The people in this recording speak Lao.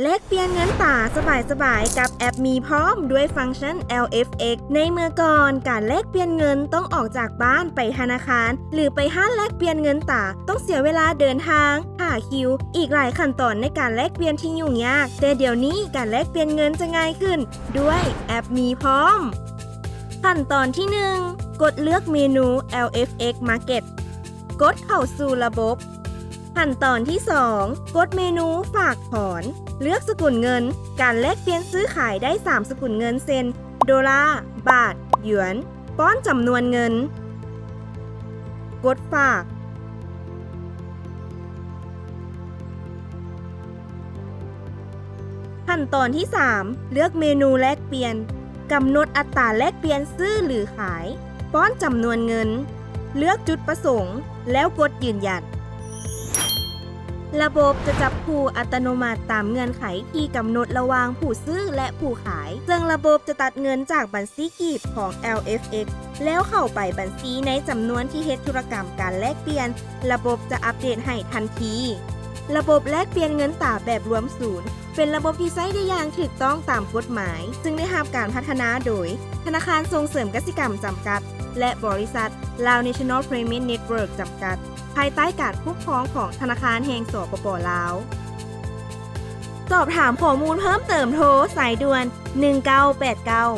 ແລກປ່ຽນເງິນຕາສະບາຍໆ ກັບແອັບມີພ້ອມ ດ້ວຍຟັງຊັນ ແອລເອັຟເອັກ. ໃນເມື່ອກ່ອນ, ການແລກປ່ຽນເງິນຕ້ອງອອກຈາກບ້ານໄປທະນາຄານ ຫຼື ໄປຮ້ານແລກປ່ຽນເງິນຕາ, ຕ້ອງເສຍເວລາເດີນທາງ, ຖ້າຄິວ, ອີກຫຼາຍຂັ້ນຕອນໃນການແລກປ່ຽນທີ່ຫຍຸ້ງຍາກ. ແຕ່ດຽວນີ້ການແລກປ່ຽນເງິນຈະງ່າຍຂຶ້ນດ້ວຍແອັບມີພ້ອມ. ຂັ້ນຕອນທີໜຶ່ງ, ກົດເລືອກເມນູ ແອລເອັຟເອັກ Market. ກົດເຂົ້າສູ່ລະບົບ. ຂັ້ນຕອນທີສອງ, ກົດເມນູຝາກຖອນ. ເລືອກສະກຸນເງິນ. ການແລກປ່ຽນຊື້ຂາຍໄດ້ສາມສະກຸນເງິນ ເຊັ່ນ ໂດລາ, ບາດ, ຢວນ. ປ້ອນຈຳນວນເງິນ. ກົດຝາກ. ຂັ້ນຕອນທີສາມ, ເລືອກເມນູແລກປ່ຽນ. ກຳນົດອັດຕາແລກປ່ຽນຊື້ ຫຼື ຂາຍ. ປ້ອນຈຳນວນເງິນ. ເລືອກຈຸດປະສົງ ແລ້ວກົດຢືນຢັນ. ລະບົບຈະຈັບຄູ່ອັດຕະໂນມັດຕາມເງື່ອນໄຂທີ່ກຳນົດລະຫວ່າງຜູ້ຊື້ ແລະ ຜູ້ຂາຍ, ເຊິ່ງລະບົບຈະຕັດເງິນຈາກບັນຊີກີບຂອງ ແອລເອັຟເອັກ ແລ້ວເຂົ້າໄປບັນຊີໃນຈຳນວນທີ່ເຮັດທຸລະກຳການແລກປ່ຽນ. ລະບົບຈະອັບເດດໃຫ້ທັນທີ. ລະບົບແລກປ່ຽນເງິນຕາແບບລວມສູນ ເປັນລະບົບທີ່ໃຊ້ໄດ້ຢ່າງຖືກຕ້ອງຕາມກົດໝາຍ, ເຊິ່ງໄດ້ຮັບການພັດທະນາໂດຍທະນາຄານສົ່ງເສີມກະສິກຳຈຳກັດ ແລະ ບໍລິສັດ Lao National Payment Network ຈຳກັດ, ພາຍໃຕ້ການຄຸ້ມຄອງຂອງທະນາຄານແຫ່ງ ສປປ ລາວ. ສອບຖາມຂໍ້ມູນເພີ່ມເຕີມໂທສາຍດ່ວນ ໜຶ່ງເກົ້າແປດເກົ້າ